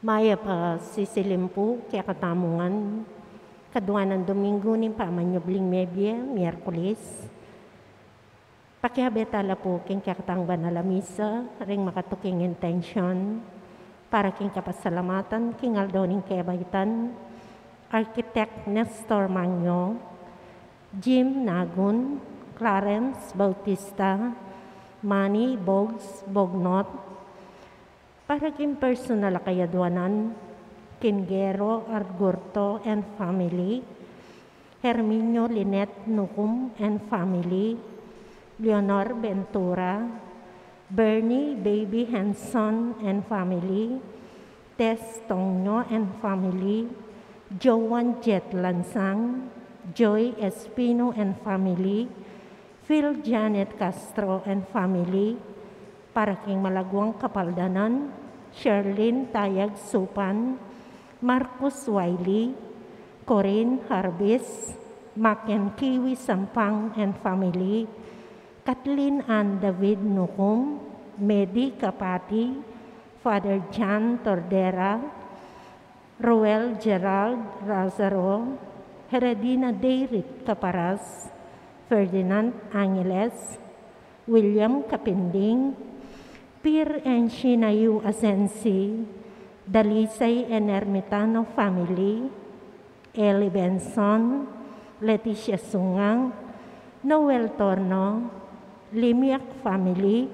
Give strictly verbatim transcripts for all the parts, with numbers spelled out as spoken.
Mayap a sisilimpu kekatamu ngan, kaduang Dominggu ning pamanyubling mebie, Miyerkules. Pakiabe tala pu king kekatang banal a misa, ring makatuking intensyon, para king kapasalamatan king aldo ning kebaitan, Architect Nestor Mangyo, Jim Nagun, Clarence Bautista, Manny Bogs Bognot, para king personal a kayadwanan, king Gero Argurto and family, Herminio Linet Nucum and family, Leonor Ventura, Bernie Baby Henson and family, Tess Tongno and family, Joan Jet Lansang, Joy Espino and family, Phil Janet Castro and family, para king malaguang kapaldanan, Sherlyn Tayag Supan, Marcus Wiley, Corinne Harbis, Maken Kiwi Sampang and family, Kathleen Ann David Nukum, Medi Kapati, Father John Tordera, Roel Gerald Lazaro, Heredina Deirit Caparas, Ferdinand Angeles, William Kapinding, Pir and Shinayu Asensi, Dalisay and Ermitano family, Eli Benson, Leticia Sungang, Noel Torno, Limiak family,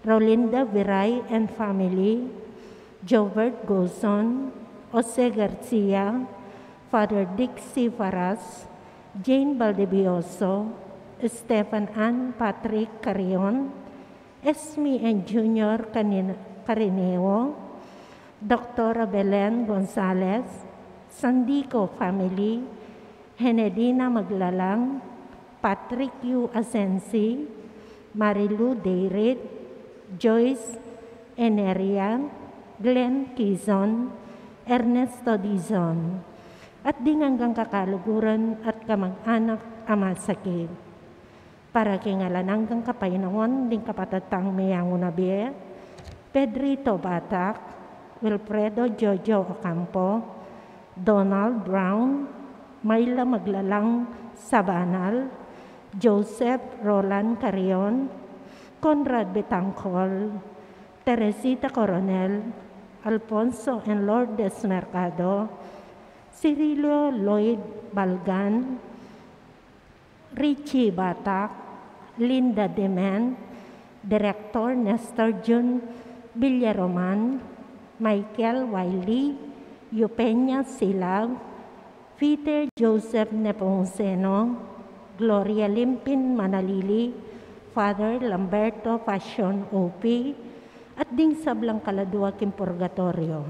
Rolinda Viray and family, Jobert Gozon, Jose Garcia, Father Dixie Faras, Jane Valdivioso, Stephen Ann Patrick Carrion, Esme and Junior Canin-, Carineo, Doctora Belen Gonzalez, Sandico family, Henedina Maglalang, Patrick Yu Asensi, Marilu Deirit, Joyce Eneria, Glenn Kizon, Ernesto Dizon, at ding anggang kakaluguran at kamag-anak a masakit. Para king alang anggang kapaynawan ding kapatad tang miyanguna bie, Pedrito Batak, Wilfredo Jojo Ocampo, Donald Brown, Myla Maglalang Sabanal, Joseph Roland Carrion, Conrad Betangcol, Teresita Coronel, Alfonso and Lourdes Mercado, Cirilo Lloyd Balgan, Richie Batak, Linda Demen, Director Nestor Jun Villaroman, Michael Wiley, Eugenia Silag, Peter Joseph Nepomuceno, Gloria Limpin Manalili, Father Lamberto Fashion O P, at ding sablang kaladua king purgatorio.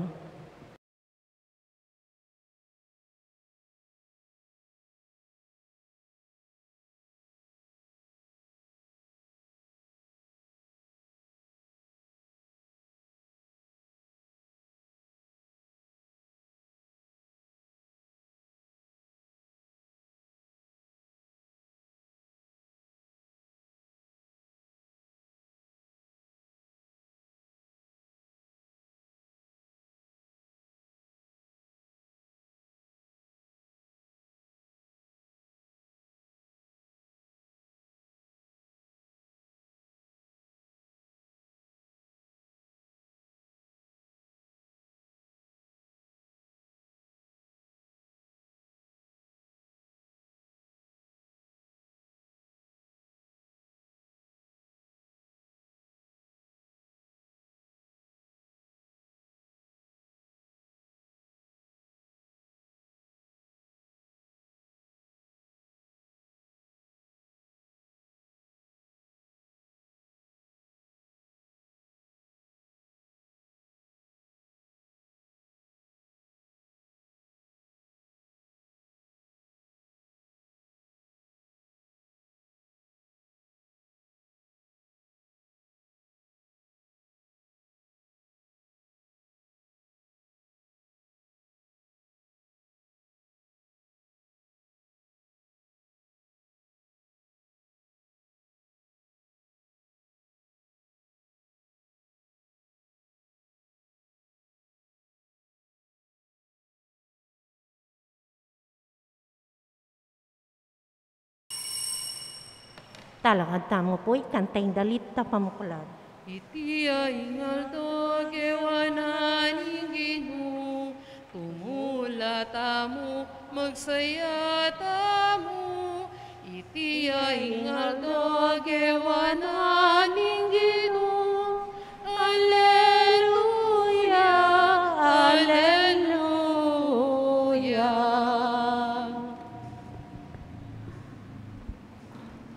Talakad tamu pu, ikanta ing dalit a pamuklat. Iti ya ing aldo a gewa na ning Ginu, tumula tamu, magsaya tamu. Iti ya ing aldo a gewa na ning Ginu. Aleluya, aleluya.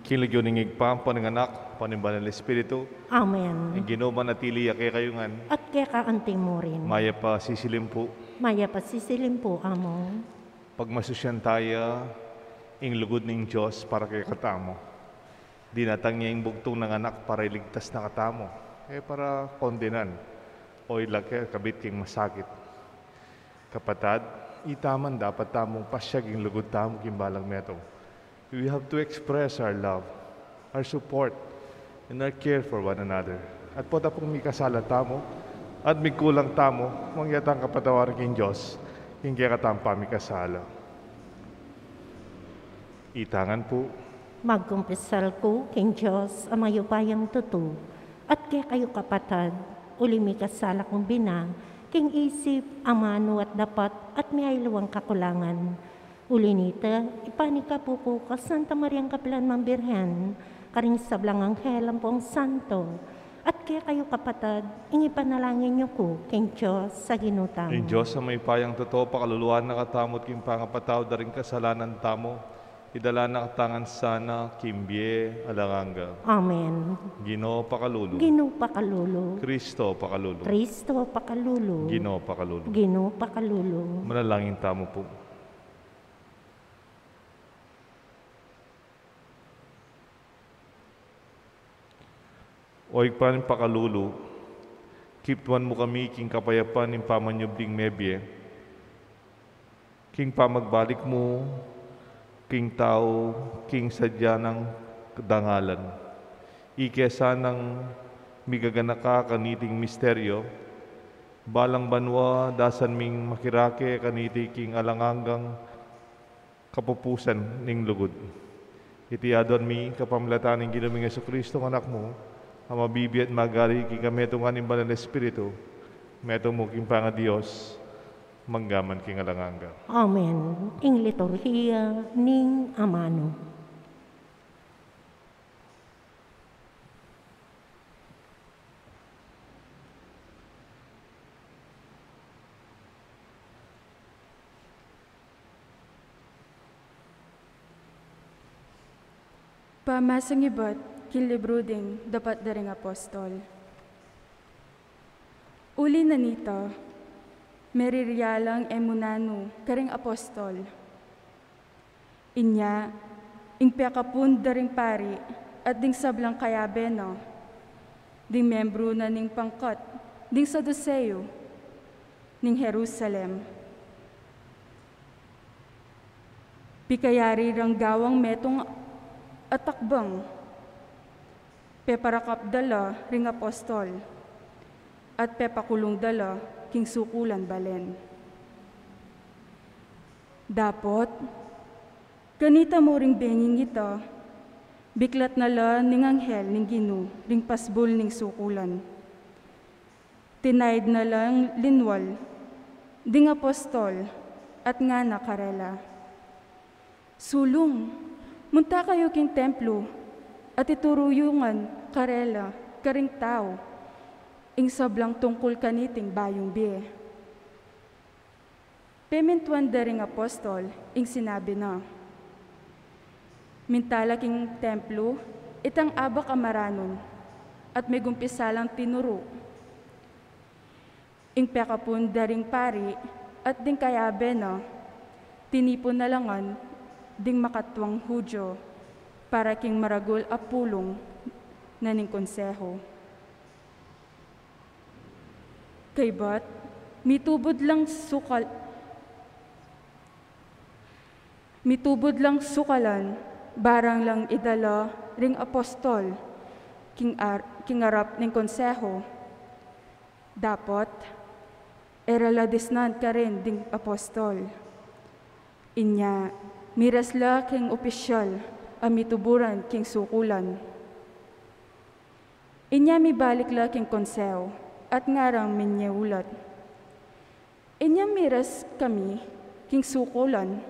King lagyu ning Ibpa, ampo ning Anak, ampo ning Banal Espiritu. Amen. Ing Ginu manatili ya kekayu ngan. At keka anti mu rin. Mayap a sisilim pu. Mayap a sisilim pu, Among. Pagmasusyan taya ing lugud ning Dios para kekatamu. Dinatang ya ing bugtung nang Anak para iligtas na katamu, e para kondenan o ilake kabit king masakit. Kapatad, itaman dapat tamung pasyag ing lugud tamu king balang metung. We have to express our love, our support, and our care for one another. At pota pung mikasala tamu at mikulang tamu, mangyatang kapatawaran king Dios king kekatang pamikasala. Ita ngan pu. Magkumpisal ku king Dios a mayupayang tutu, at kekayu kapatad, uli mikasala kung bina, king isip, amanu at dapat, at miyaliwang kakulangan. Uli nita, ipanikapu ku kang Santa Mariang kapilan mang Birhen, karing sablang anghel ampong santo, at kekayu kapatad, ing ipanalangin yu ku king Dios a Ginu tamu. Ing Dios a mayupayang tutu, pakaluluan na katamu at king pangapatawad da ring kasalanan tamu, idala na katamu ngan sana king bie alang angga. Amen. Ginu pakalulu. Ginu pakalulu. Kristo pakalulu. Kristo pakalulu. Ginu pakalulu. Ginu pakalulu. Manalangin tamu pu. O Ibpa ning pakalulu, kiptuan mu kami king kapayapan ning pamanyubling mebie, king pamagbalik mu king tau, king sadya nang dangalan. Ike sanang migaganaka kaniting misteryo, balang banua dasan ming makirake kaniti king alang anggang kapupusan ning lugud. Iti aduan mi kapamilatan ning Ginu ming Jesucristo, ing Anak mu, a mabibie at magari king kametungan ning Banal Espiritu, metung mu king pangaDios, mangga man king alang angga. Amen. Ing liturhiya ning amanu. Pamasang ibat king libru ding Dapat da ring Apostol. Uli na nita, meriria lang e mu nanu karing apostol. Inya, ing pekapun da ring pari at ding sablang kayabe na, ding membru na ning pangkat ding Saduseo ning Jerusalem, pikayari rang gawang metung a takbang, peparakap da la ring apostol, at pepakulung da la king sukulan balen. Dapot, kanita mu ring benging ita, biklat na la ning anghel ning Ginu ring pasbul ning sukulan. Tinaid na lang linwal ding apostol at ngana karela, "Sulung, munta kayu king templo at ituru yu ngan karela karing tau ing sablang tungkul kaniting bayung bie." Pemintuan da ring apostol ing sinabi na. Minta la king templo itang abak a maranun, at megumpisa lang tinuru. Ing pekapun da ring pari at ding kayabe na, tinipun na la ngan ding makatuang Judio para king maragul a pulung na ning konseho. Kaybat, mitubud lang sukal-, mitubud lang sukalan, barang lang idala ring apostol king ar-, king arap ning konseho. Dapot, e ra la disnan karin ding apostol. Inya, miras la king opisyal a mituburan king sukulan. Inya mibalik la king konseho, at ngarang minyeulat, "Inya miras kami king sukulan,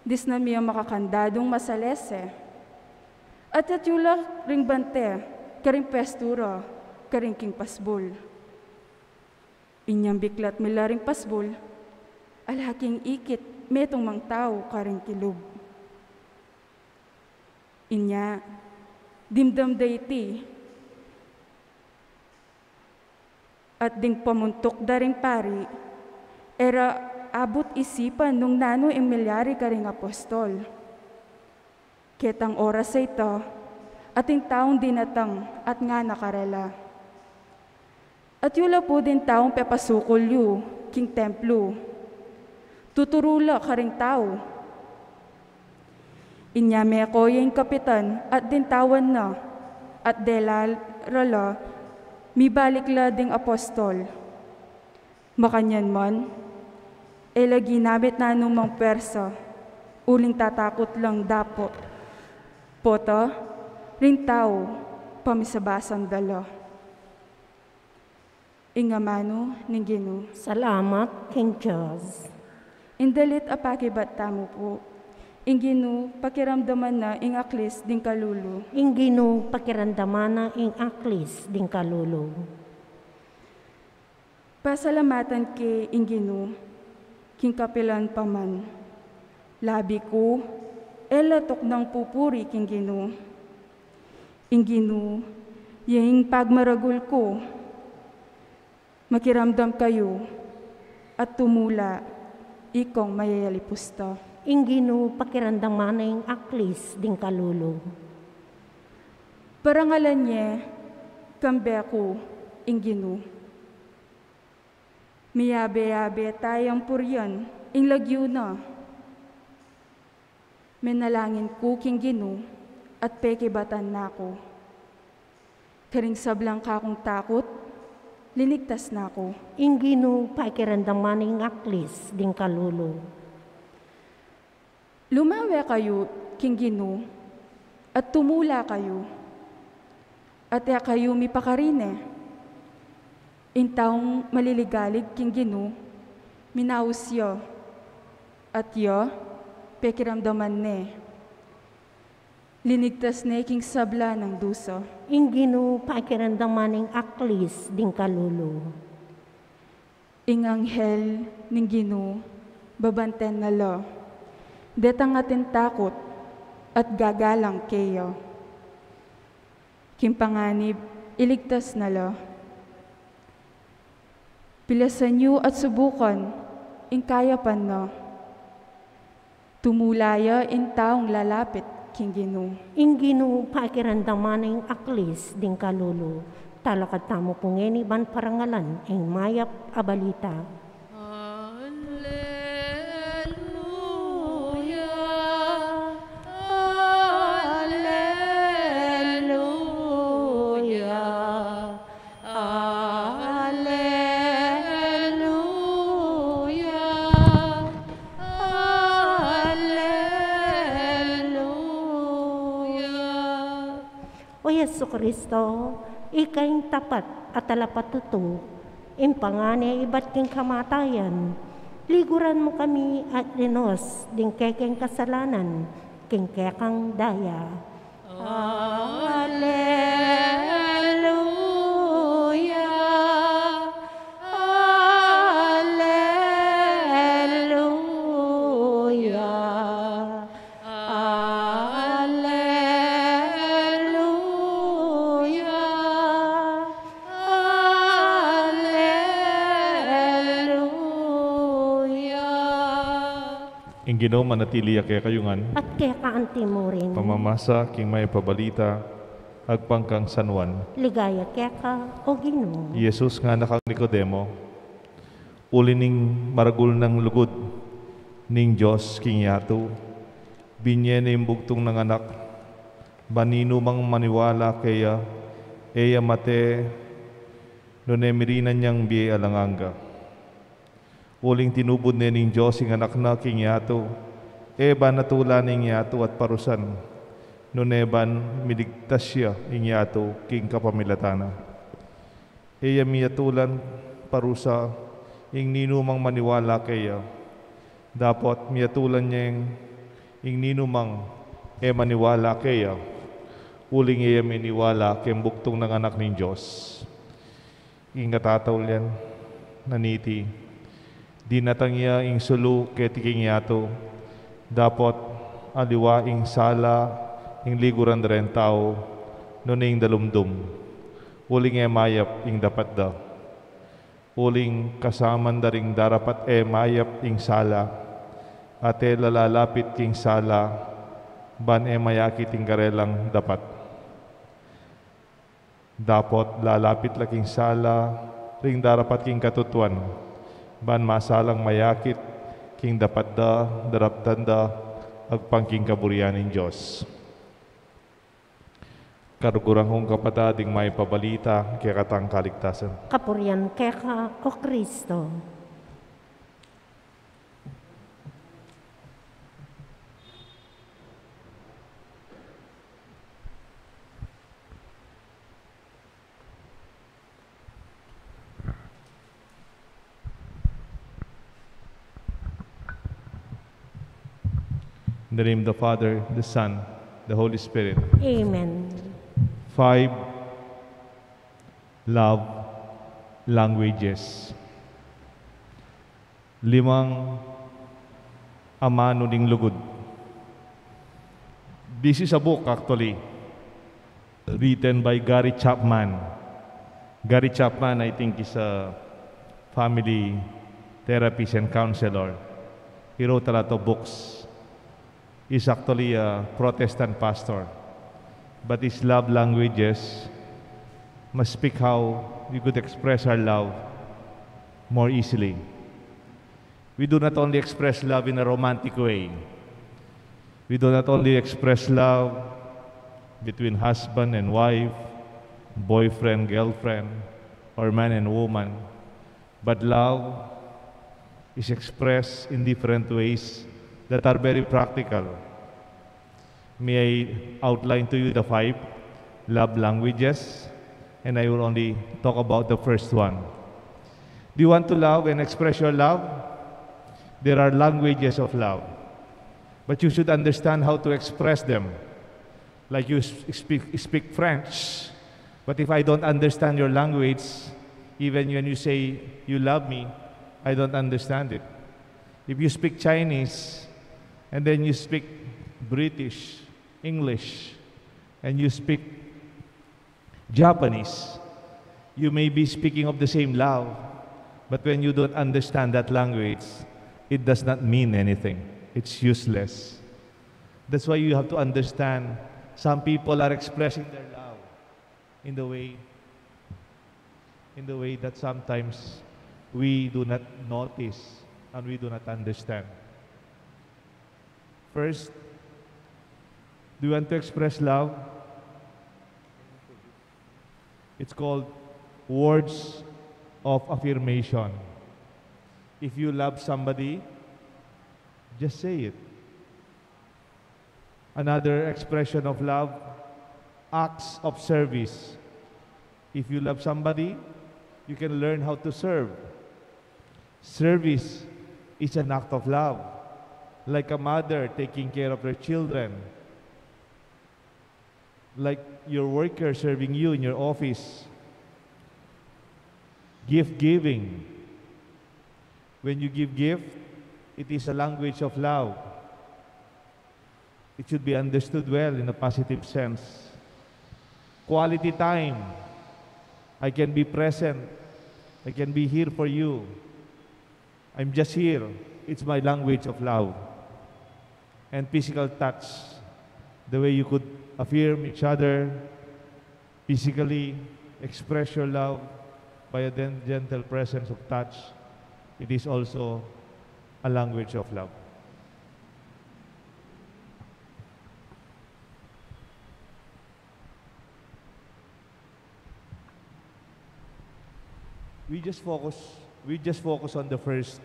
disnan mi a makakandadung masalese. At atyu la ring bante karing pwestu ra karin king pasbul." Inyang biklat mi la ring pasbul, ala king ikit metung mang tau karing kilub. Inya, dimdam da iti, at ding pamuntuk da ring pari, e ra abut isipan nung nanu ing milyari karing apostol. Ketang oras a ita, atin taung dinatang at ngana karela, "At yu la pu ding taung pepasukul yu king templu, tuturu la karing tau." Inya meko ya ing kapitan at dintawan na, at dela ra la mibalik la ding apostol. Makanyan man, e la ginamit nanumang pwersa, uling tatakut lang dapat pota ring tau pamisabasan da la. Ing amanu ning Ginu. Salamat king Dios. Ing dalit a pakibat tamu pu. Ing Ginu pakiramdaman na ing aklis ding kalulu. Ing Ginu pakiramdaman na ing aklis ding kalulu. Pasalamatan ke ing Ginu king kapilan pa man. Labi ku e la tuknang pupuri king Ginu. Ing Ginu ya ing pagmaragul ku. Makiramdam kayu at tumula, ikong mayayalipusta. Ing Ginu pakiramdaman na ing aklis ding kalulu. Parangalan ye kambe ku ing Ginu. Miyabe-yabe tayang purian ing lagyu na. Menalangin ku king Ginu at pekibatan na ku. Karing sablang kakung takut, linigtas na ku. Ing Ginu pakiramdaman na ing aklis ding kalulu. Lumawe kayu king Ginu at tumula kayu, at e kayu mipakarine. Ing taung maliligalig king Ginu, minaus ya, at ya pekiramdaman ne. Linigtas ne king sabla nang dusa. Ing Ginu pakiramdaman ing aklis ding kalulu. Ing anghel ning Ginu babanten na la detang atin takut at gagalang keya. King panganib, iligtas na la. Pilasan yu at subukan ing kayapan na. Tumula ya ing taung lalapit king Ginu. Ing Ginu pakiramdaman na ing aklis ding kalulu. Talakad tamu pu ngeni ban parangalan ing mayap a balita. Alleluia, alleluia, alleluia, alleluia. O Jesucristo, ika ing tapat a talapatutu, ing pangani a ibat king kamatayan, liguran mu kami at linus ding kekeng kasalanan king kekang daya. Alleluia, alleluia. Alleluia, alleluia. Ing Ginu manatili ya kekayu ngan. At keka anti mu rin. Pamamasa king mayap a balita agpang kang San Juan. Ligaya keka, O Ginu. I Jesus ngana kang Nicodemo, uli ning maragul nang lugud ning Dios king yatu, binye ne ing bugtung nang anak, ban ninumang maniwala keya, e ya mate, nune mirinan yang bie alang angga. Uling tinubud ne ning Dios ing anak na king yatu, e ban atulan ing yatu at parusan, nune ban miligtas ya ing yatu king kapamilatan na. E ya miyatulan parusa ing ninumang maniwala keya. Dapot miyatulan ya ing, ing ninumang e maniwala keya, uling e ya miniwala keng bugtung nang anak ning Dios. Ing katataulian na niti, dinatang ya ing sulu keti king yatu, dapot aliwa ing sala ing liguran da reng tau, nune ing dalumdum, uling e mayap ing dapat da. Uling kasaman da ring darapat e mayap ing sala, at e la lalapit king sala, ban e mayakit ing karelang dapat. Dapot lalapit la king sala ring darapat king katutuan, ban masalang mayakit king dapat da, daraptan da agpang king kaburian ning Dios. Karuguran kung kapatad, ing mayap a balita kekatang kaligtasan. Kapurian keka, O Kristo. In the name of the Father, the Son, the Holy Spirit. Amen. Five love languages. Limang amanu ning lugud. This is a book, actually, written by Gary Chapman. Gary Chapman, I think, is a family therapist and counselor. He wrote a lot of books. He's actually a Protestant pastor. But his love languages must speak how we could express our love more easily. We do not only express love in a romantic way. We do not only express love between husband and wife, boyfriend, girlfriend, or man and woman, but love is expressed in different ways that are very practical. May I outline to you the five love languages, and I will only talk about the first one. Do you want to love and express your love? There are languages of love, but you should understand how to express them. Like you s-, speak, speak French, but if I don't understand your language, even when you say you love me, I don't understand it. If you speak Chinese, and then you speak British, English, and you speak Japanese, you may be speaking of the same love, but when you don't understand that language, it does not mean anything. It's useless. That's why you have to understand, some people are expressing their love in the way, in the way that sometimes we do not notice and we do not understand. First, do you want to express love? It's called words of affirmation. If you love somebody, just say it. Another expression of love, acts of service. If you love somebody, you can learn how to serve. Service is an act of love, like a mother taking care of her children, like your worker serving you in your office. Gift giving. When you give gift, it is a language of love. It should be understood well in a positive sense. Quality time. I can be present. I can be here for you. I'm just here. It's my language of love. And physical touch, the way you could affirm each other, physically express your love by a den-, gentle presence of touch. It is also a language of love. We just focus, we just focus on the first.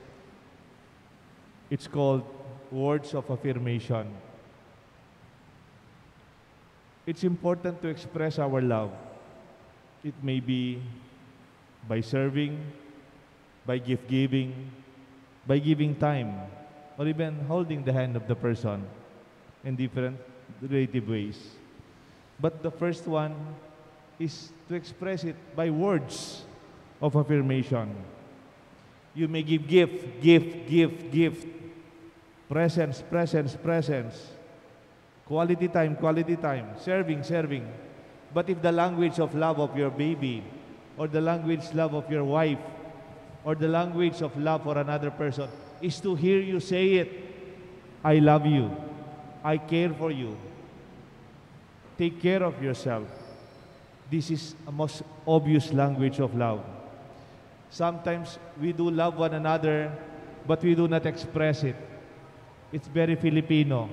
It's called words of affirmation. It's important to express our love. It may be by serving, by gift giving, by giving time, or even holding the hand of the person in different relative ways. But the first one is to express it by words of affirmation. You may give gift, gift, gift, gift. Presence, presence, presence. Quality time, quality time. Serving, serving. But if the language of love of your baby, or the language love of your wife, or the language of love for another person is to hear you say it, "I love you. I care for you. Take care of yourself." This is a most obvious language of love. Sometimes we do love one another, but we do not express it. It's very Filipino.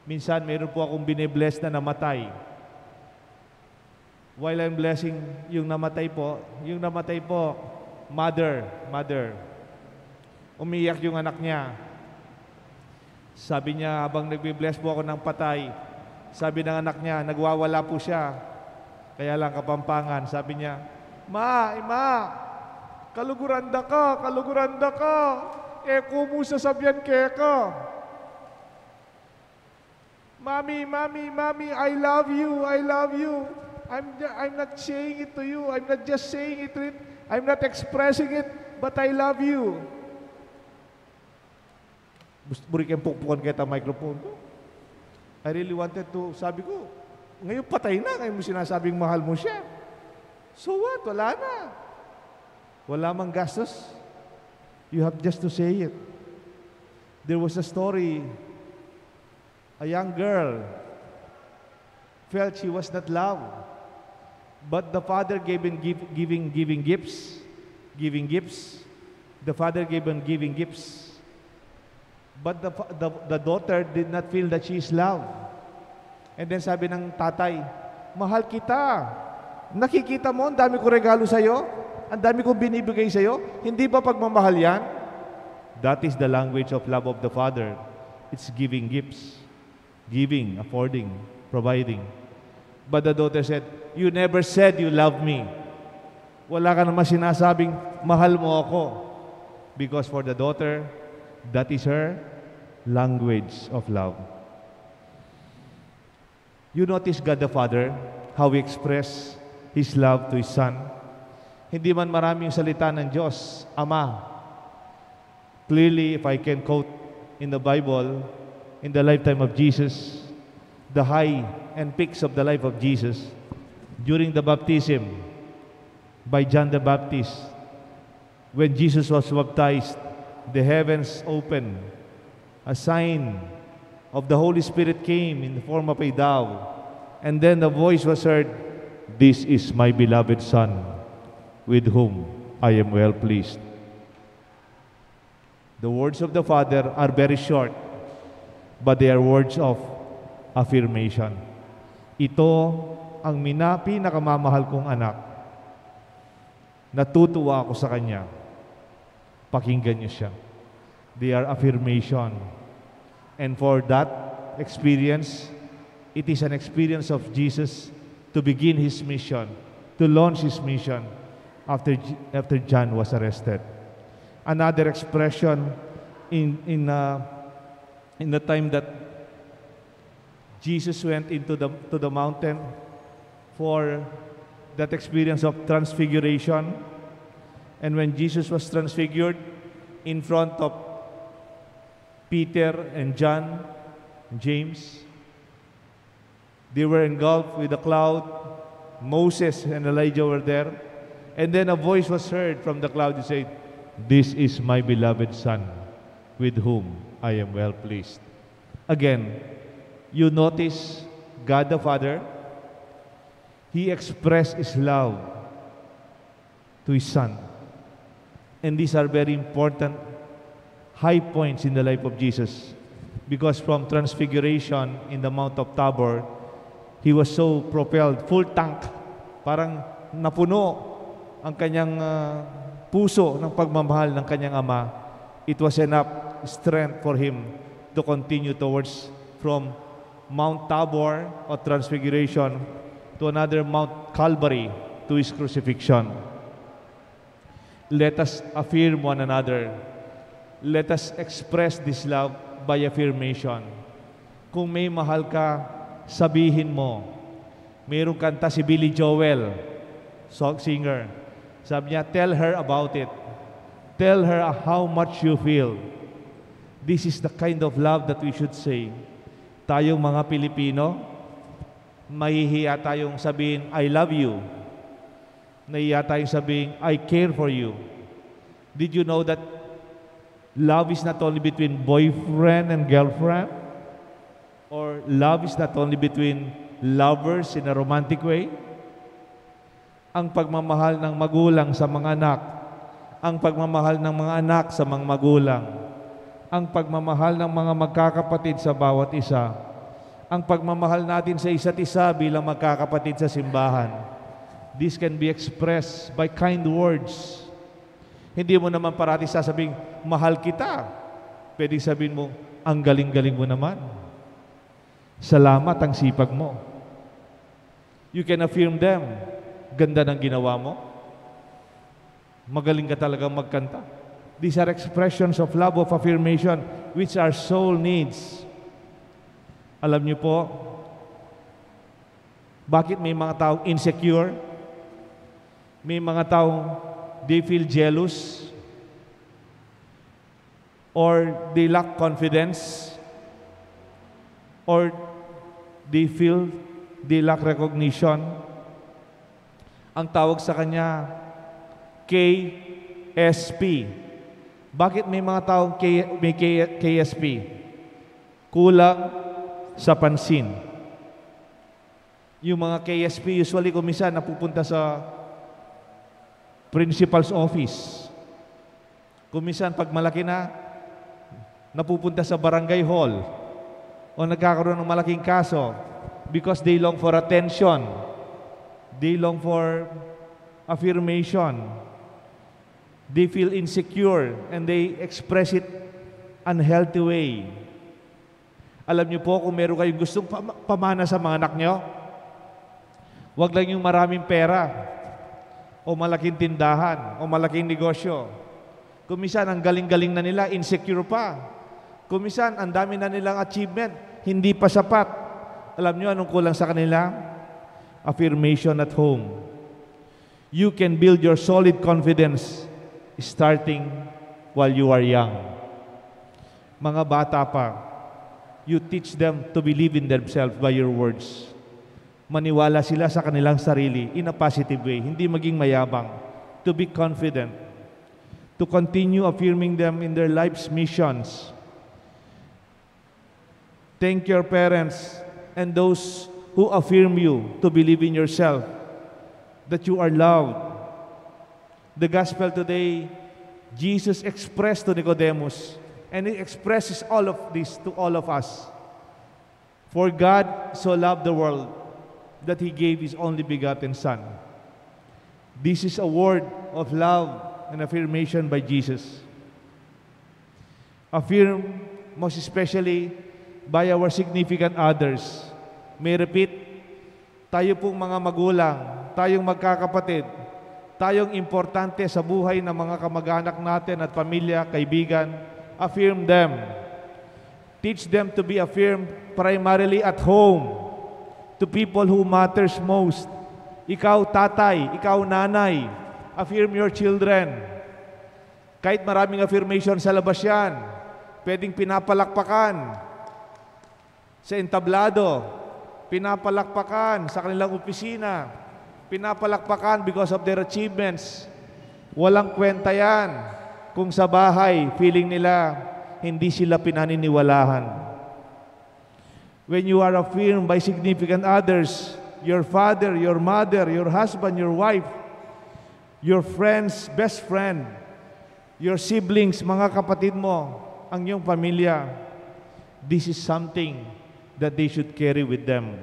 Minsan, meron po akong bine-bless na namatay. While I'm blessing yung namatay po, yung namatay po, mother, mother, umiyak yung anak niya. Sabi niya, habang nagbi-bless po ako ng patay, sabi ng anak niya, nagwawala po siya. Kaya lang Kapampangan, sabi niya, "Ma, ima, kaluguran da ka, kaluguran da ka. E ku mu sasabian keka. Mommy, mommy, mommy, I love you, I love you. I'm, I'm not saying it to you. I'm not just saying it to it. I'm not expressing it, but I love you." Bus-, buri keng pukpukan keta microphone ko. I really wanted to, sabi ko, "Ngayon patay na, ngayon mo sinasabing mahal mo siya. So what? Wala na. Wala mang gastos. You have just to say it." There was a story, a young girl felt she was not loved. But the father gave in give, giving, giving gifts, giving gifts. The father gave in giving gifts. But the, fa- the, the daughter did not feel that she is loved. And then sabi ng tatay, "Mahal kita. Nakikita mo, ang dami ko regalo sa'yo. Ang dami kong binibigay sa'yo. Hindi ba pagmamahal yan?" That is the language of love of the father. It's giving gifts. Giving, affording, providing. But the daughter said, "You never said you love me. Wala ka naman sinasabing mahal mo ako." Because for the daughter, that is her language of love. You notice God the Father, how He express His love to His Son. Hindi man marami yung salita ng Diyos, Ama. Clearly, if I can quote in the Bible, in the lifetime of Jesus, the high and peaks of the life of Jesus, during the baptism by John the Baptist, when Jesus was baptized, the heavens opened. A sign of the Holy Spirit came in the form of a dove. And then the voice was heard, "This is my beloved Son, with whom I am well pleased." The words of the Father are very short, but they are words of affirmation. "Ito ang mina-, pinakamamahal kong anak. Natutuwa ako sa kanya. Pakinggan niyo siya." They are affirmation. And for that experience, it is an experience of Jesus to begin His mission, to launch His mission after, J- after John was arrested. Another expression in, in, uh, in the time that Jesus went into the, to the mountain for that experience of transfiguration. And when Jesus was transfigured in front of Peter and John, James, they were engulfed with the cloud. Moses and Elijah were there. And then a voice was heard from the cloud that said, "This is my beloved Son, with whom I am well pleased." Again, you notice God the Father, He expressed His love to His Son. And these are very important high points in the life of Jesus. Because from transfiguration in the Mount of Tabor, He was so propelled, full tank, parang napuno ang kanyang, ah, puso ng pagmamahal ng kanyang ama. It was enough strength for him to continue towards from Mount Tabor or Transfiguration to another Mount Calvary, to his crucifixion. Let us affirm one another. Let us express this love by affirmation. Kung may mahal ka, sabihin mo. Mayroong kanta si Billy Joel, song singer. Sabi niya, "Tell her about it. Tell her how much you feel." This is the kind of love that we should say. Tayong mga Pilipino, mahihiya tayong sabihin, "I love you." Nahihiya tayong sabihin, "I care for you." Did you know that love is not only between boyfriend and girlfriend? Or love is not only between lovers in a romantic way? Ang pagmamahal ng magulang sa mga anak, ang pagmamahal ng mga anak sa mga magulang, ang pagmamahal ng mga magkakapatid sa bawat isa, ang pagmamahal natin sa isa't isa bilang magkakapatid sa simbahan. This can be expressed by kind words. Hindi mo naman parati sasabing, "Mahal kita." Pwedeng sabihin mo, "Ang galing-galing mo naman. Salamat, ang sipag mo." You can affirm them. "Ganda ng ginawa mo. Magaling ka talagang magkanta." These are expressions of love, of affirmation, which our soul needs. Alam niyo po, bakit may mga taong insecure? May mga taong they feel jealous? Or they lack confidence, or they feel they lack recognition. Ang tawag sa kanya, K S P. Bakit may mga taong K, may K, K S P? Kulang sa pansin. Yung mga K S P, usually, kung minsan napupunta sa principal's office. Kung minsan, pag malaki na, napupunta sa barangay hall o nagkakaroon ng malaking kaso because they long for attention. They long for affirmation. They feel insecure and they express it unhealthy way. Alam niyo po, kung meron kayong gustong pama-, pamana sa mga anak niyo, wag lang yung maraming pera o malaking tindahan o malaking negosyo. Kung minsan, ang galing-galing na nila, insecure pa. Kung minsan, ang dami na nilang achievement, hindi pa sapat. Alam niyo anong kulang sa kanila? Affirmation at home. You can build your solid confidence starting while you are young. Mga bata pa, you teach them to believe in themselves by your words. Maniwala sila sa kanilang sarili in a positive way, hindi maging mayabang. To be confident. To continue affirming them in their life's missions. Thank your parents and those who affirm you to believe in yourself, that you are loved. The gospel today, Jesus expressed to Nicodemus, and he expresses all of this to all of us. "For God so loved the world that he gave his only begotten Son." This is a word of love and affirmation by Jesus. Affirm, most especially, by our significant others. May repeat, tayo pong mga magulang, tayong magkakapatid, tayong importante sa buhay ng mga kamag-anak natin at pamilya, kaibigan, affirm them. Teach them to be affirmed primarily at home, to people who matters most. Ikaw, tatay, ikaw, nanay, affirm your children. Kahit maraming affirmation sa labas yan, pwedeng pinapalakpakan sa entablado, pinapalakpakan sa kanilang opisina, pinapalakpakan because of their achievements. Walang kwenta yan kung sa bahay, feeling nila hindi sila pinaniniwalahan. When you are affirmed by significant others, your father, your mother, your husband, your wife, your friends, best friend, your siblings, mga kapatid mo, ang iyong pamilya, this is something that they should carry with them.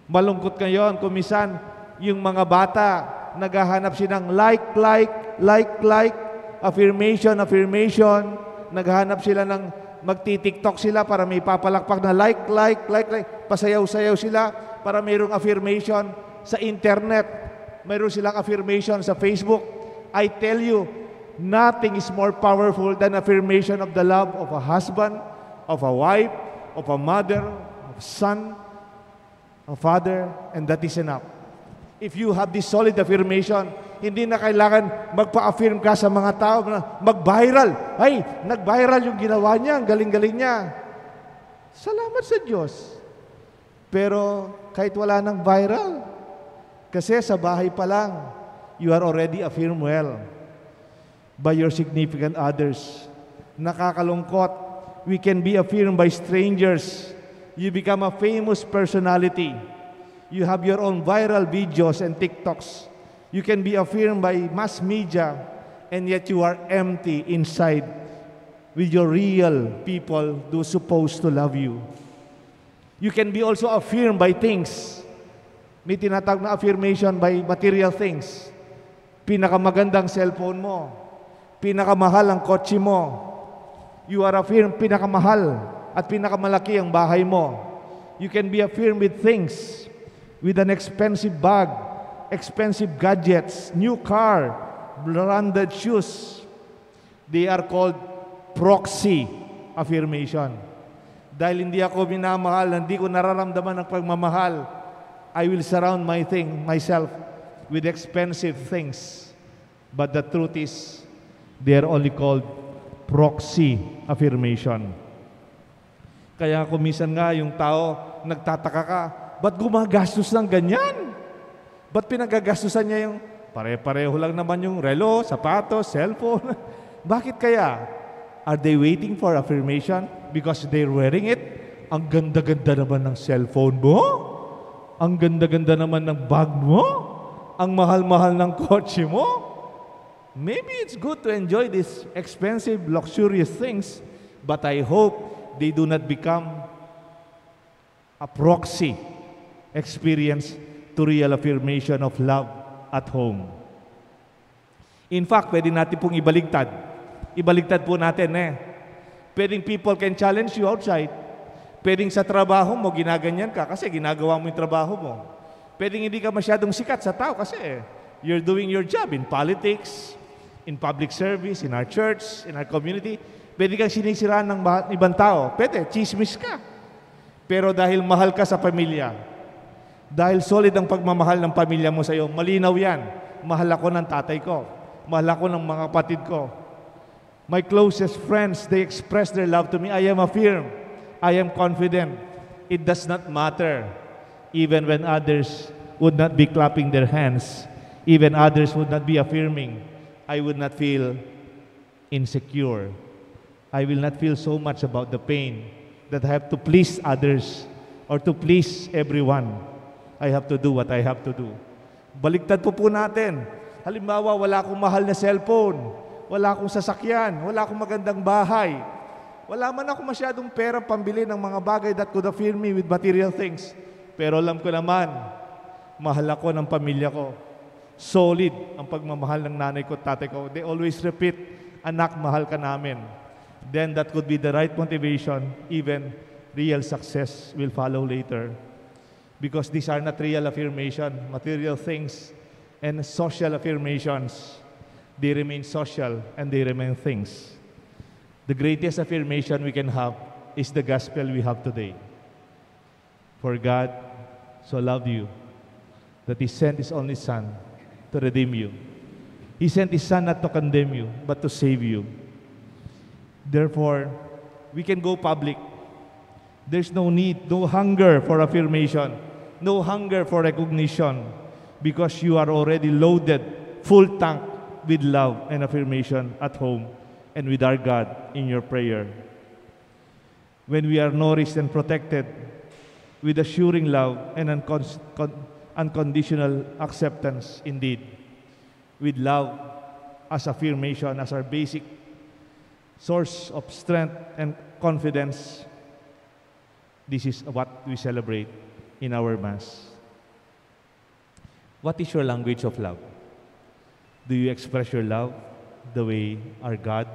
Malungkot ngayon kung minsan yung mga bata, naghahanap sila ng like, like, like, like, affirmation, affirmation, naghahanap sila ng, magti-TikTok sila para may papalakpak na like, like, like, like, pasayaw-sayaw sila para mayroong affirmation sa internet, mayroon silang affirmation sa Facebook. I tell you, nothing is more powerful than affirmation of the love of a husband, of a wife, of a mother, of son, a father, and that is enough. If you have this solid affirmation, hindi na kailangan magpa-affirm ka sa mga tao na mag-viral. "Ay, nag-viral yung ginawa niya, ang galing-galing niya." Salamat sa Diyos. Pero kahit wala nang viral, kasi sa bahay pa lang, you are already affirmed well by your significant others. Nakakalungkot, we can be affirmed by strangers. You become a famous personality. You have your own viral videos and TikToks. You can be affirmed by mass media, and yet you are empty inside with your real people who supposed to love you. You can be also affirmed by things. May tinatawag na affirmation by material things. Pinakamagandang cellphone mo, pinakamahal ang kotse mo. You are affirmed, pinakamahal at pinakamalaki ang bahay mo. You can be affirmed with things, with an expensive bag, expensive gadgets, new car, branded shoes. They are called proxy affirmation. Dahil hindi ako minamahal, hindi ko nararamdaman ang pagmamahal, I will surround my thing, myself with expensive things. But the truth is, they are only called proxy affirmation. Kaya kung minsan nga yung tao, nagtataka ka, "Ba't gumagastos ng ganyan? Ba't pinagagastusan niya yung pare-pareho lang naman yung relo, sapatos, cellphone?" Bakit kaya? Are they waiting for affirmation because they're wearing it? "Ang ganda-ganda naman ng cellphone mo. Ang ganda-ganda naman ng bag mo. Ang mahal-mahal ng kotse mo." Maybe it's good to enjoy these expensive, luxurious things, but I hope they do not become a proxy experience to real affirmation of love at home. In fact, pwede natin pong ibaligtad. Ibaligtad po natin, eh. Pwedeng people can challenge you outside. Pwedeng sa trabaho mo, ginaganyan ka kasi ginagawa mo yung trabaho mo. Pwedeng hindi ka masyadong sikat sa tao kasi, eh, you're doing your job in politics, in public service, in our church, in our community. Pwede kang sinisiraan ng ba-, ibang tao. Pwede, chismis ka. Pero dahil mahal ka sa pamilya, dahil solid ang pagmamahal ng pamilya mo sa'yo, malinaw yan. "Mahal ako ng tatay ko. Mahal ako ng mga kapatid ko. My closest friends, they express their love to me. I am affirmed. I am confident. It does not matter. Even when others would not be clapping their hands, even others would not be affirming, I would not feel insecure. I will not feel so much about the pain that I have to please others or to please everyone. I have to do what I have to do." Baligtad po po natin. Halimbawa, wala akong mahal na cellphone, wala akong sasakyan, wala akong magandang bahay, wala man ako masyadong pera pambili ng mga bagay that could affirm me with material things. Pero alam ko naman, mahal ako ng pamilya ko. Solid ang pagmamahal ng nanay ko at tatay ko. They always repeat, "Anak, mahal ka namin." Then that could be the right motivation, even real success will follow later. Because these are not real affirmation, material things, and social affirmations. They remain social and they remain things. The greatest affirmation we can have is the gospel we have today. "For God so loved you that He sent His only Son to redeem you." He sent His Son not to condemn you, but to save you. Therefore, we can go public. There's no need, no hunger for affirmation, no hunger for recognition, because you are already loaded, full tank with love and affirmation at home and with our God in your prayer. When we are nourished and protected with assuring love and uncon-, con-, unconditional acceptance, indeed, with love as affirmation, as our basic source of strength and confidence, this is what we celebrate in our Mass. What is your language of love? Do you express your love the way our God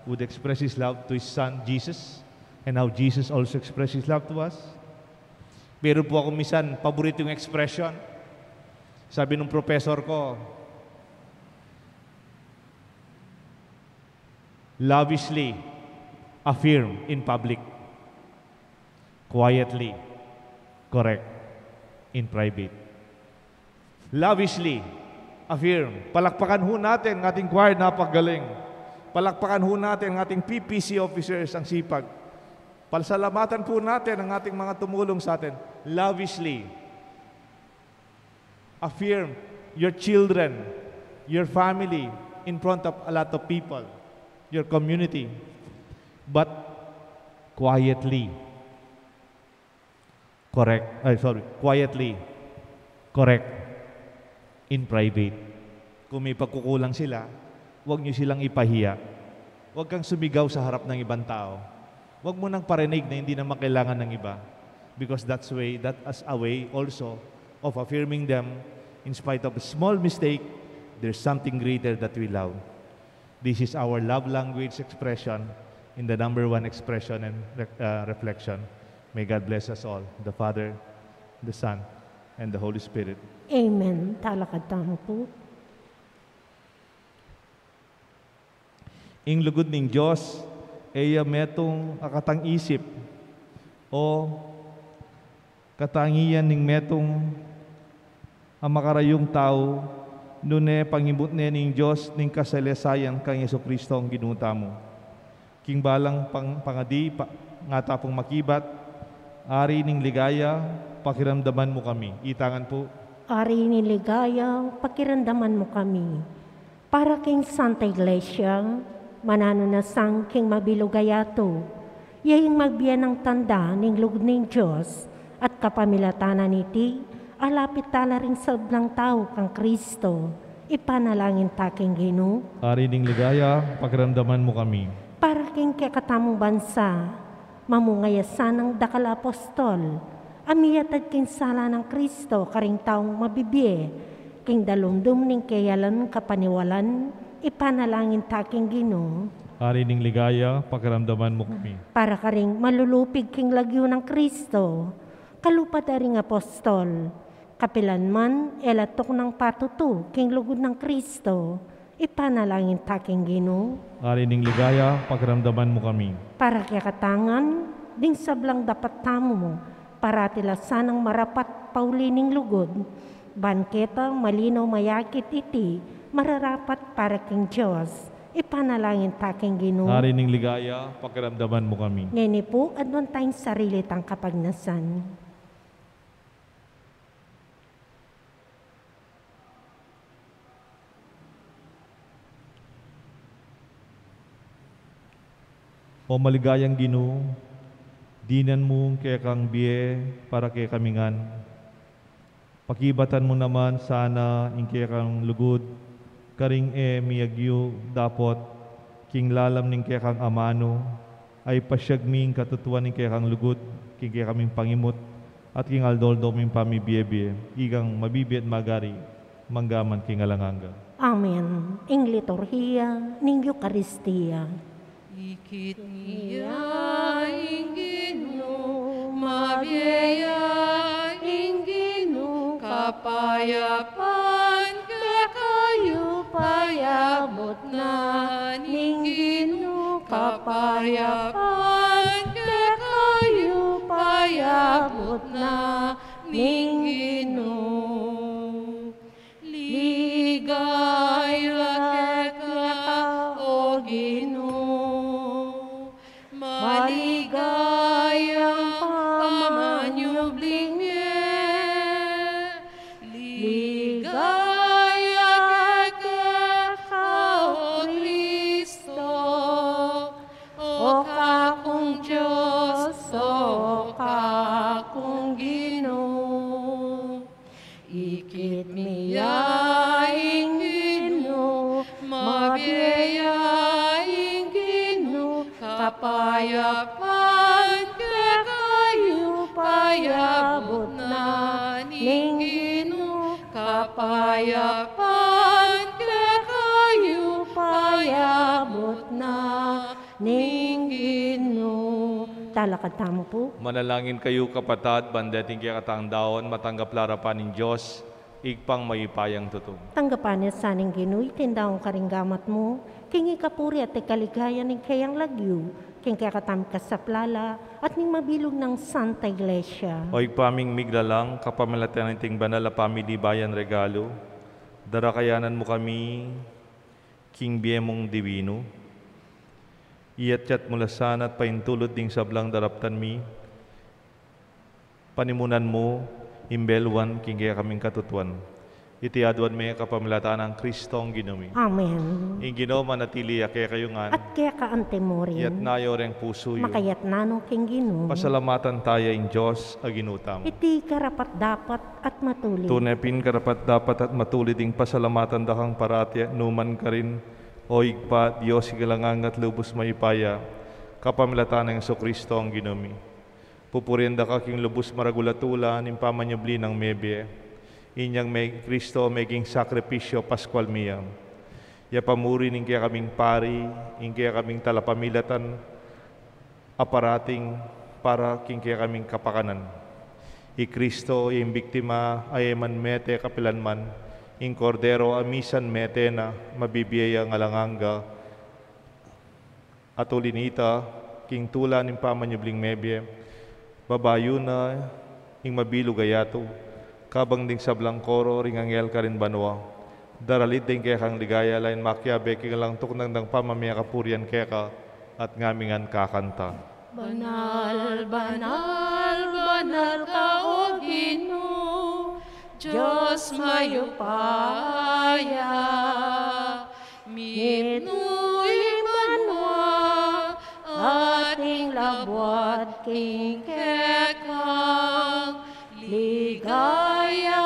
would express His love to His Son, Jesus, and how Jesus also expressed His love to us? Meron po ako minsan paboritong expression. Sabi ng professor ko, "Lavishly affirm in public, quietly correct in private." Lavishly affirm. Palakpakan ho natin ang ating choir, napakagaling. Palakpakan ho natin ang ating P P C officers, ang sipag. Pasalamatan po natin ang ating mga tumulong sa atin lavishly. Affirm your children, your family, in front of a lot of people, your community. But quietly. Correct. Ay, sorry. Quietly. Correct. In private. Kung may pagkukulang sila, huwag niyo silang ipahiya. Huwag kang sumigaw sa harap ng ibang tao. Huwag mo nang parinig na hindi naman kailangan ng iba. Because that's way, that as a way also of affirming them, in spite of a small mistake, there's something greater that we love. This is our love language expression in the number one expression and re-, uh, reflection. May God bless us all, the Father, the Son, and the Holy Spirit. Amen. Talakad tamu pu. Ing lugud ning Dios, e ya metung a katang isip, o katangian ning metung a makarayung tau, nune pangimut ne ning Dios ning kasalesayan kang Jesucristo ang Ginu tamu. King balang pang-, pangadi, pa-, ngata pung makibat, Ari ning ligaya, pakiramdaman mu kami. Itangan pu. Ari ning ligaya, pakiramdaman mu kami. Para king Santa Iglesia, mananu na sang king mabilug a yatu, ya ing mabie nang tanda ning lugud ning Dios, at kapamilatan na niti, alapit tala ring sablang tau kang Kristo, ipanalangin ta king Ginu. Ari ning ligaya, pakiramdaman mu kami. Para king kekatamung bansa, mamung a ya sanang dakal a apostol, a miyatad king sala nang Kristo karing taung mabibie, king dalumdum ning keyalan kapaniwalan, ipanalangin ta king Ginu. Ari ning ligaya, pakiramdaman mu kami. Para karing malulupig king lagyu nang Kristo, kalupa da ring apostol, kapilan man e la tuknang patutu king lugud nang Kristo, ipanalangin ta king Ginu. Ari ning ligaya, pakiramdaman mu kami. Para kekatang ngan, ding sablang dapat tamu, parati la sanang marapat pauli ning lugud, ban keta malinaw mayakit iti mararapat para king Dios, ipanalangin ta king Ginu. Ari ning ligaya, pakiramdaman mu kami. Ngeni pu, aduan tang sarili tang kapagnasan. O maligayang Ginu, dinan mu ing kekang bie para kekami ngan. Pakibatan mu naman sana ing kekang lugud karing e miyagyu dapot king lalam ning kekang amanu, a ipasiag mi ing katutuan ning kekang lugud king kekaming pangimut at king aldo-aldo ming pamibie-bie, ikang mabibie at magari mangga man king alang angga. Amen. Ing liturhiya ning Eukaristia. Ikit mi ya ing Ginu, mabie ya ing Ginu, kapayapan kekayu payabut na ning Ginu, kapayapan kekayu payabut na ning Ginu. Ligaya keka, o Ginu, maligayang pamanyubling e. Ligaya keka, o Kristo, o kakung Dios, o kakung Ginu. Ikit mi ya ing Ginu, mabie ya ing Ginu, kapayapan kekayu payabut na ning Ginu, kapayapan kekayu payabut na ning Ginu. Talakad tamu pu. Manalangin kayu, kapatad, ban deting kekatang daun matanggap la arapan ning Dios, Ibpang mayupayang tutu. Tanggapan na sa ning Ginu iting daun karing gamat mu, king ikapuri at ikaligayan ning keyang lagyu, king kekatamung kasaplalan, at ning mabilug nang Santa Iglesia. O Ibpa ming miglalang, kapamilatan niting banal a pamilibayan regalu, darakayanan mu kami king bie mung dibinu. Iyatyat mu la sana at paintulud ding sablang daraptan mi, panimunan mu ing belwan king kekaming katutuan. Iti aduan mi kapamilatan nang Kristong Ginu mi. Amen. Ing Ginu manatili ya kekayu ngan. At keka antimurin. Iyatas yu reng pusu yu. Makayatas no king Ginu. Pasalamatan taya ing Dios a Ginu tamu. Iti karapat-dapat at matulid. Tune pin karapat-dapat at matulid ing pasalamatan da kang parati at nukarin man, O Ibpa, Dios a alang angga at lubus mayupaya, kapamilatan nang Jesucristo a Ginu mi. Pupurian da ka king lubus maragul a tula ning pamanyubli nang mebie. Inyang i Kristo meging sakripisyu Paskual mi ya. Ya pamuri ning kekaming pari, ing kekaming talapamilatan, a parating para king kekaming kapakanan. I Kristo, ing biktima a e man mete kapilan man, ing Kordero a misan mete na, mabibie yang alang angga, at uli nita, king tula ning pamanyubling mebie, babayun na ing mabilug a yatu, kabang ding sablang koro ring anghel karin banua, daralit ding kekang ligaya, lain makiabe king alang tuknang dang pamamie kapurian keka, at ngaming ngan kakanta. Banal, banal, banal ka, O Ginu, Dios mayupaya, mitmu ing banua, at ing labuad king kekang ligaya.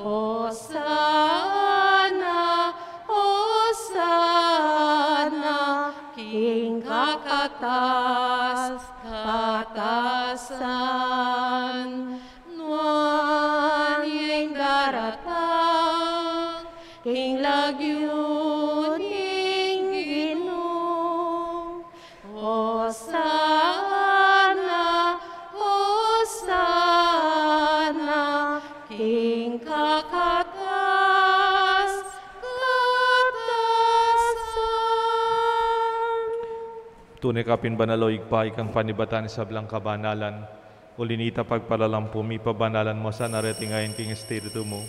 Hosana, Hosana, king kakatas katasan. Nuan ing daratang king lagyu ning Ginu. Hosana, Hosana, king kakatas katasan. Tune ka pin banal, O Ibpa, ikang panibatan ning sablang kabanalan. Uli nita, pagpalalam pu mi, pabanalan mu sana reting ain king Espiritu mu,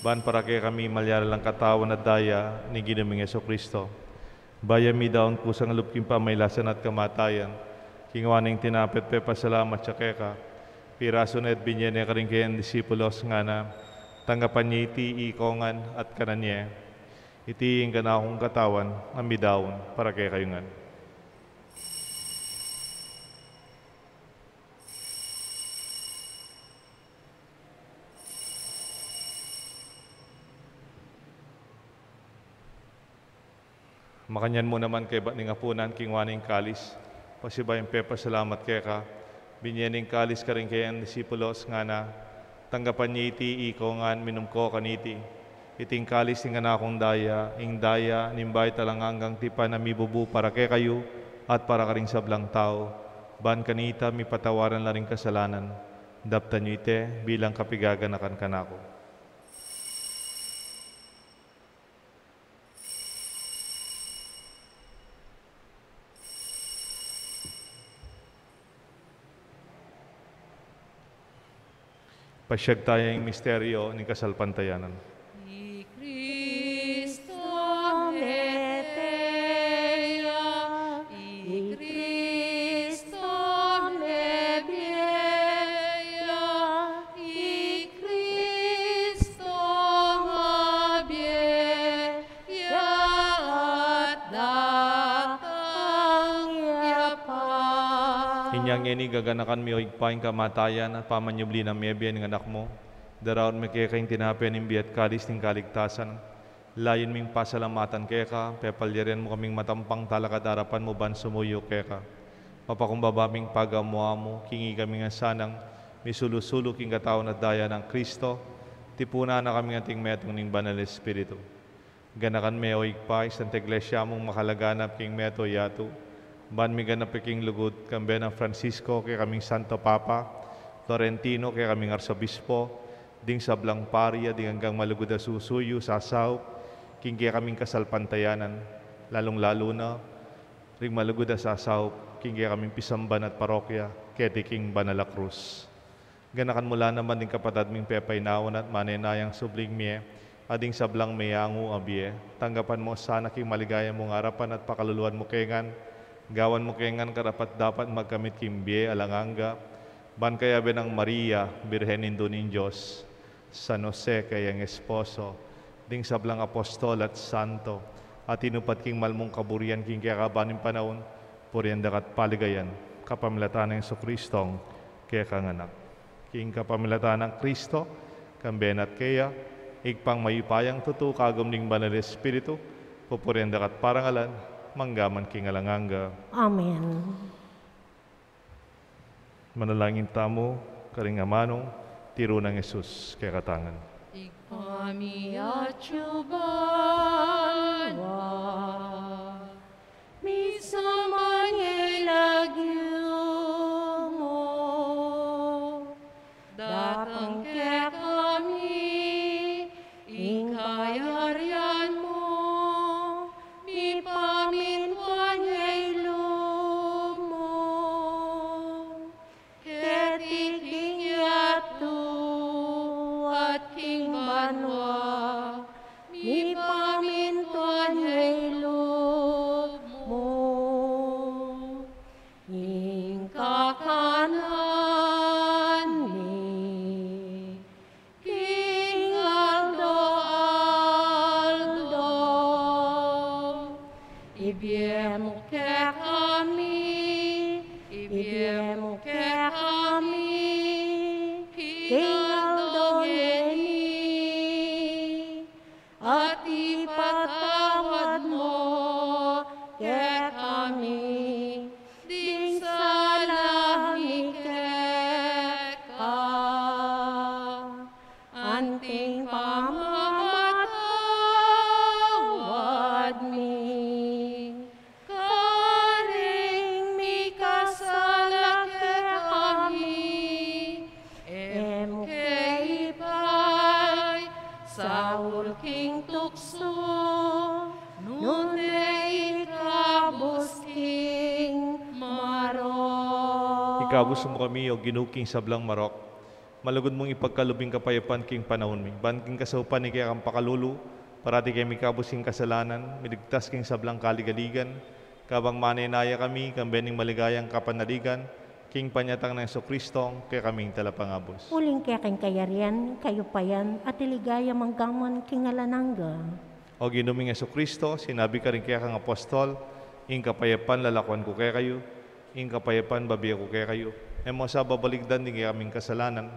ban para kekami malyari lang katawan at daya ning Ginu ming Jesucristo. Bayu mi daun kusang lub king pamailasan at kamatayan, kinua ne ing tinape at pepasalamat ya keka, pirasu ne at binie ne karing kayang disipulos, ngana: Tanggapan ye iti ikongan at kanan ye. Iti ing kanakung katawan a midaun para kekayu ngan. Makanyan mu naman kaybat ning apunan, kinua ne ing kalis, pasibayu yang pepasalamat keka, binie ne ing kalis karing kayang disipulos, ngana: Tanggapan ye iti ikongan, minum ko kaniti. Iti ing kalis ning kanakung daya, ing daya ning bayu at alang anggang tipan a mibubu para kekayu at para karing sablang tau, ban kanita mipatawaran la ring kasalanan. Daptan yu iti bilang kapaganakan kanaku. Pasiag taya ing misteryo ning kasalpantayanan. I Kristo mete ya, i Kristo mebie ya, i Kristo mabie ya at datang ya pa. Inya ngeni gaganakan mi, O Ibpa, ing kamatayan at pamanyubli nang mebie ning Anak mu. Daraun mi keka ing tinape ning bie at kalis ning kaligtasan. Layun ming pasalamatan keka, pepalyarian mu kaming matampang talakad king arapan mu ban sumuyu keka. Mapakumbaba ming pagamu-amu, king ikami ngan sanang misulu-sulu king katawan at daya nang Kristo, tipunan na kaming anting metung ning Banal Espiritu. Ganakan me, O Ibpa, ing Santa Iglesia mung makalaganap king meto yatu, ban miganap ya king lugud, kambe nang Francisco, kekaming Santo Papa, Florentino, kekaming Arsobispo, ding sablang pari, at ding anggang malugud a susuyu, sasaup king kekaming kasalpantayanan, lalung-lalu na ring malugud a sasaup king kekaming pisamban at parokya keti king Banal a Krus. Ganakan mu la naman ding kapatad ming pepainawa na at manenayang subling mie A ding sablang meyangu a bie, tanggapan mu sana king maligaya mung arapan at pakaluluan mu ke ngan, gawan mu ke ngan karapat-dapat magkamit king bie alang angga, ban kayabe nang Maria, Birhen Indu ning Dios, San Jose kayang esposo, ding sablang apostol at santo, a tinupad king mal mung kaburian king kekaban ning panaun, purian da ka at paligayan, kapamilatan nang Jesucristong kekang Anak. King kapamilatan nang Kristo, kambe na at keya, Ibpang mayupayang tutu, kagum ning Banal Espiritu, pupurian da ka at parangalan, mangga man king alang angga. Amen. Manalangin tamu, karing amanung tiru nang Jesus kekatamu ngan. Ibpa mi atsu ka banua, misamban ya ing lagyu mu, datang kekami ing kayarian mu, mipamintuan ya ing lub mu, keti king yatu at king banua, mipamintuan ya ing lub mu. Ing kakanan mi king aldo-aldo, ibie mu kekami, ibie mu kekami king aldo ngeni, at ipatawad mu kekami ding sala mi keka, anting pamamatawad mi karing mikasala kekami, e mu ke ikabus king marok. Ikabus mu kami, O Ginu, king sablang marok. Malugud mung ipagkalub ing kapayapan king panaun mi. Ban king kasaupan ning kekang pakalulu, parati keng mikabus king kasalanan, miligtas king sablang kaligaligan, kabang manenaya kami, kambe ning maligayang kapanaligan, king panyatang nang Jesucristo, kekaming talapangabus. Uling keka ing kayarian, kayupayan, at ing ligaya manggaman king alang angga. O Ginu ming Jesucristo, sinabi karing kekang apostol, ing kapayapan lalakuan ku kekayu, ing kapayapan babie ku kekayu. E mu sa babaligdan ding kekaming kasalanan,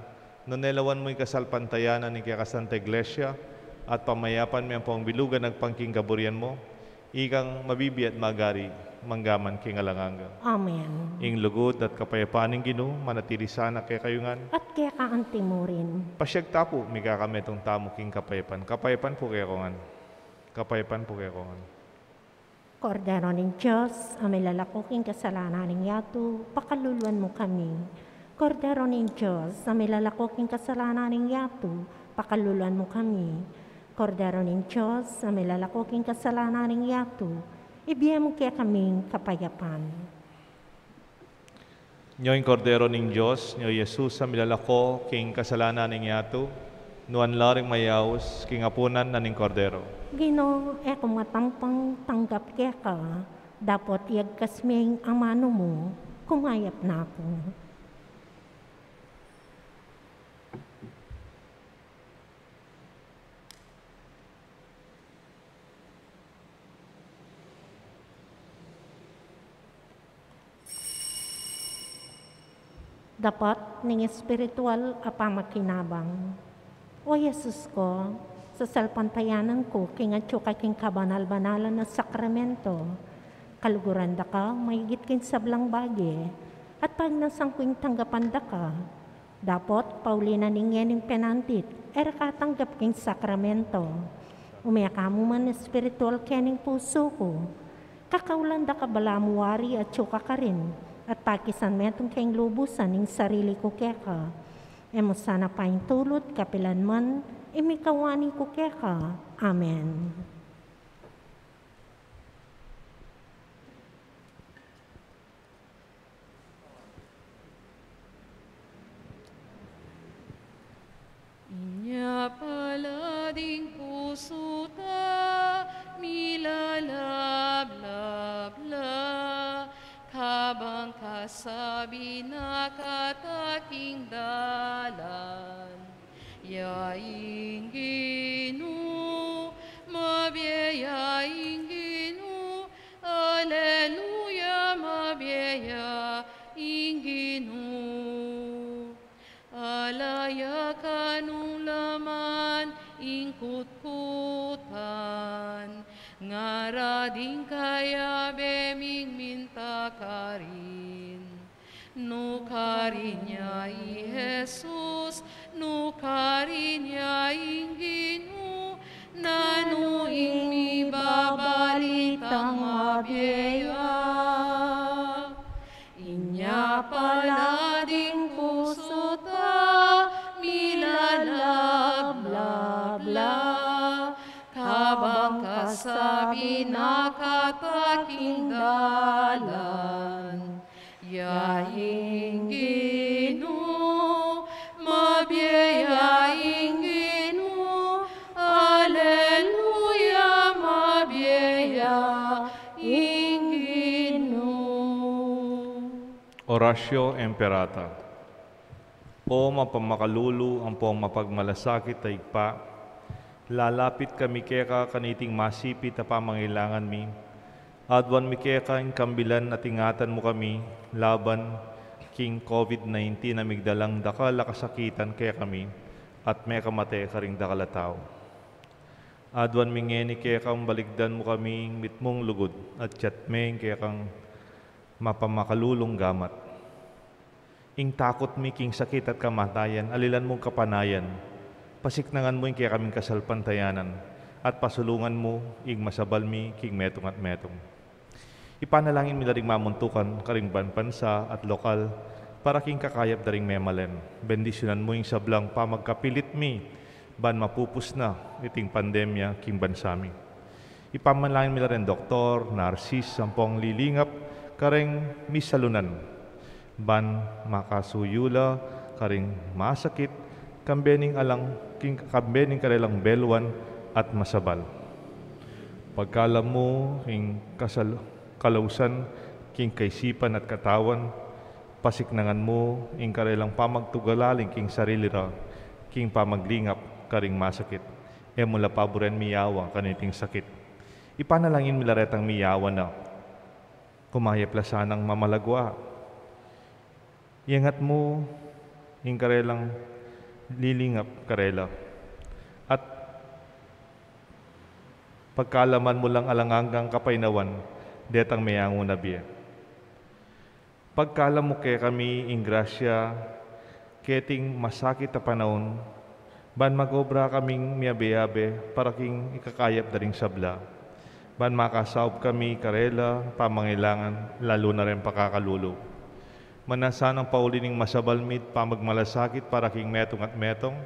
nune lawan mu ing kasalpantayanan ning kekang Santa Iglesia, at pamayapan me ampong bilugan agpang king kaburian mu, ikang mabibie at magari, manggaman king alang angga. Amen. Ing lugud at kapayapan ning Ginu, manatili sana kekayu ngan. At keka anti mu rin. Pasiag ta pu, mikakametung tamu king kapayapan. Kapayapan pu kekongan. Kapayapan pu kekongan. Kordero ning Dios, a milalako king kasalanan ning yatu, pakaluluan mu kami. Kordero ning Dios, a milalako king kasalanan ning yatu, pakaluluan mu kami. Kordero ning Dios, a milalako king kasalanan ning yatu, ibie mu kekaming kapayapan. Nyo ing Kordero ning Dios, nyo i Jesus a milalako king kasalanan ning yatu, nuan la ring mayaus king apunan na ning Kordero. Ginu, e ku matampang tanggap keka, dapot iyagkas me ing amanu mu, kumayap na ku. Dapat ning espiritual a pamakinabang. O Jesus ko, sasalpantayanan ku king atyu ka king kabanal-banalan a sakramento, kaluguran da ka maigit king sablang bage, at pagnasan ku ing tanggapan da ka, dapot pauli na ning ngening penandit e ra ka tanggap king sakramento. Ume ka mu man espiritual kening pusu ku. Kakaulan da ka balamu wari atyu ka karin, at pakisan metung keng lubusan ing sarili ku keka. E mu sana paintulut kapilan man ing mikawani ku keka. Amen. Inya pala ding Binakata king dalan, ya ing Ginu, mabie ya ing Ginu, aleluya, mabie ya ing Ginu. Ala ya kanung laman ing kutkutan, ngara ding kayabe ming minta karin. Nukarin ya i Jesus, nukarin ya ing Ginu, nanu ing mibabalitang mabie ya. Inya pala ding pusu ta milalablab la, kabang kasabi na kata king dalan, ya ing Ginu, mabie ya ing Ginu, aleluya, mabie ya ing Ginu. Oratio Imperata. O mapamakalulu ampong mapagmalasakit a Ibpa, lalapit kami keka kaniting masipit a pamangailangan mi. Aduan mi keka ing kambilan at ingatan mu kami laban king COVID nineteen a migdalang dakal a kasakitan kekami at mekamate karing dakal a tau. Aduan mi ngeni keka, balikdan mu kami ing mitmung lugud at ibat me ing kekang mapamakalulung gamat. Ing takut mi king sakit at kamatayan, alilan mung kapanayan. Pasiknangan mu ing kekaming kasalpantayanan, at pasulungan mu ing masabal mi king metung at metung. Ipanalangin mi la ring mamuntukan karing banbansa at lokal para king kakayap da ring memalen. Bendisyunan mu ing sablang pamagkapilit mi ban mapupus na iting pandemya king bansa mi. Ipamanalangin mi la ring doktor, narsis, ampong lilingap kareng misalunan ban makasuyu la karing masakit, kambe ning alang, king, kambe ning karelang beluan at masabal. Pagkalam mu ing kasal-, kalausan king kaisipan at katawan, pasiknangan mu ing karelang pamagtugalaling king sarili ra king pamaglingap karing masakit. E mu la paburen miyawa kaniting sakit. Ipanalangin mi la retang miyawa na. Kumayap la sanang mamalagwa. Iyangat mu ing karelang lilingap karela. At pagkalaman mu lang alang anggang kapaynawan detang meyangu na bie. Pagkalam mu kekami ing grasya keting masakit a panaun, ban mag-obra kaming miyabe-yabe para king ikakayap da ring sabla, ban makasaup kami karela pamangailangan, lalu na reng pakakalulu. Manasanang pauli ning masabal mi at pamagmalasakit para king metung at metung,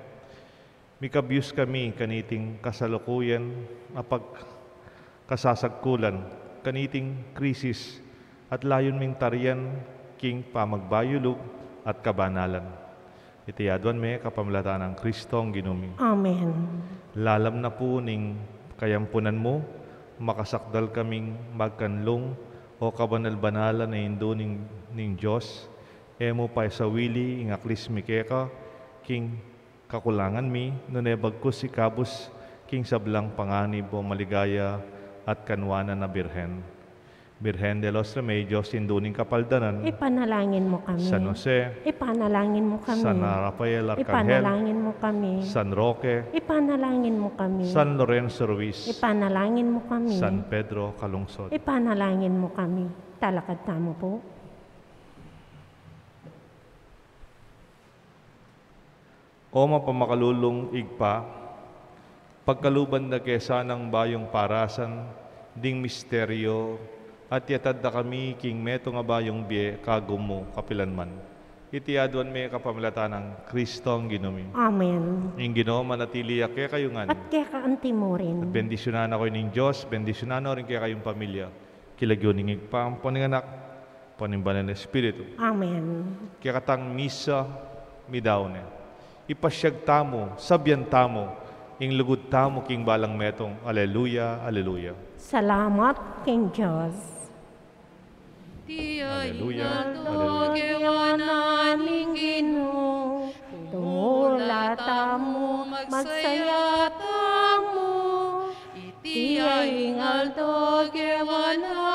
mikabyus kami kaniting kasalukuyan a pagkasasagkulan, kaniting krisis, at layun ming tarian king pamagbayulug at kabanalan. Iti aduan mi kapamilatan nang Kristong Ginu mi. Amen. Lalam na pu ning kayampunan mu, makasakdal kaming magkanlung, o kabanal-banalan a Indu ning, ning Dios, e mu paisawili ing aklis mi keka king kakulangan mi, nune bagkus ikabus king sablang panganib, o maligaya at kanwanan a Birhen. Birhen de los Remedios, Indu ning Kapaldanan. Ipanalangin mu kami. San Jose. Ipanalangin mu kami. San Rafael Arcangel. Ipanalangin mu kami. San Roque. Ipanalangin mu kami. San Lorenzo Ruiz. Ipanalangin mu kami. San Pedro Calungsod. Ipanalangin mu kami. Talakad tamu pu. O mapamakalulung Ibpa, pagkaluban da ke sanang bayung parasan ding misteryo, at yatad da kami king metung a bayung bie kagum mu kapilanman. Iti aduan mi kapamilatan nang Kristong Ginu mi. Amen. Ing Ginu manatili ya kekayu ngan. At keka anti mu rin. At bendisyunan na kayu ning Dios, bendisyunan na rin kekayung pamilya. King lagyu ning Ibpa, ampo ning Anak, ampo ning Banal a Espiritu. Amen. Kekatang misa, midaun ne. Ipasyag tamu, sabyan tamu, ing lugud tamu king balang metung. Aleluya, aleluya. Salamat king Dios. Aleluya, aleluya. Aleluya. Tumula tamu, magsaya tamu. Iti ing aldo kewana